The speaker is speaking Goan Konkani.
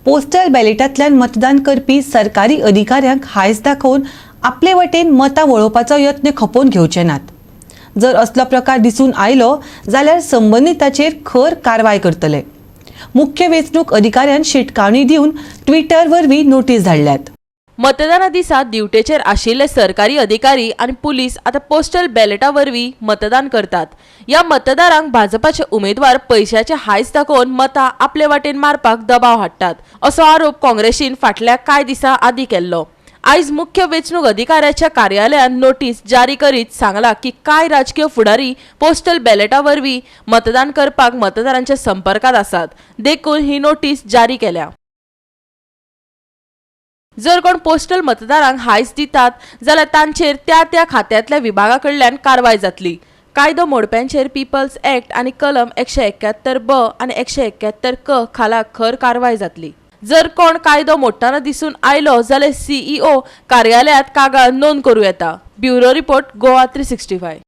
पोस्टल बॅलेटांतल्यान मतदान करपी सरकारी अधिकाऱ्यांक हांयस दाखोवन आपले वटेन मतां वळोवपाचो यत्न खपोवन घेवचे नात. जर असलो प्रकार दिसून आयलो जाल्यार संबंदिताचेर खर कारवाय करतले. मुख्य वेंचणूक अधिकाऱ्यान शिटकावणी दिवन ट्विटर वरवीं नोटीस धाडल्यात. मतदाना दिसा ड्युटेचेर आशिल्ले सरकारी अधिकारी आनी पुलीस आतां पोस्टल बॅलेटा वरवीं मतदान करतात. ह्या मतदारांक भाजपाचे उमेदवार पयशाचे हांयस दाखोवन मतां आपले वाटेन मारपाक दबाव हाडटात, असो आरोप काँग्रेसीन फाटल्या कांय दिसां आदीं केल्लो. आयज मुख्य वेंचणूक अधिकाऱ्याच्या कार्यालयान नोटीस जारी करीत सांगला की कांय राजकीय फुडारी पोस्टल बॅलेटा वरवीं मतदान करपाक मतदारांच्या संपर्कात आसात, देखून ही नोटीस जारी केल्या. जर कोण पोस्टल मतदारांक हांयस दितात जाल्यार तांचेर त्या त्या खात्यांतल्या विभागा कडल्यान कारवाय जातली. कायदो मोडप्यांचेर पिपल्स ऍक्ट आनी कलम 171 ब आनी 171 क खाला खर कारवाय जातली. जर कोण कायदो मोडटना दिसून आयलो जाल्यार सीईओ कार्यालयांत कागाळ नोंद करूं येता. Bureau report, Goa 365.